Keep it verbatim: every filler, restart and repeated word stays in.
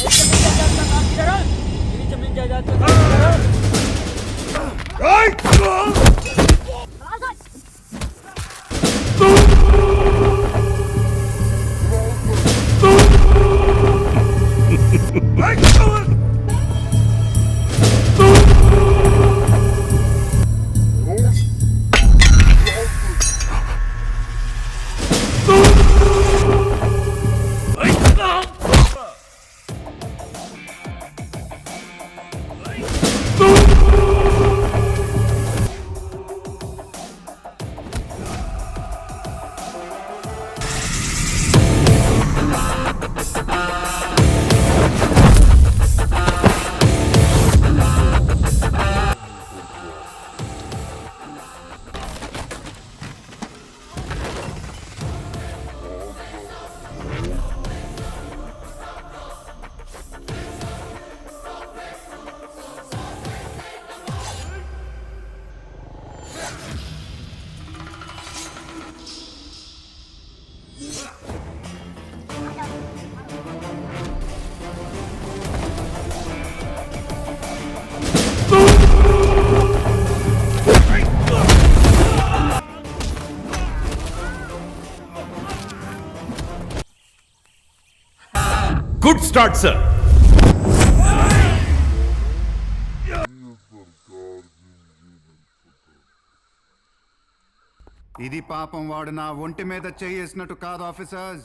जमीन जायदाद का काम किधर है? मेरी जमीन जायदाद का काम किधर है? Good start, sir. ఇది పాపం వాడు నా ఒంటి మీద చెయ్యేసినట్టు కాదు, officers.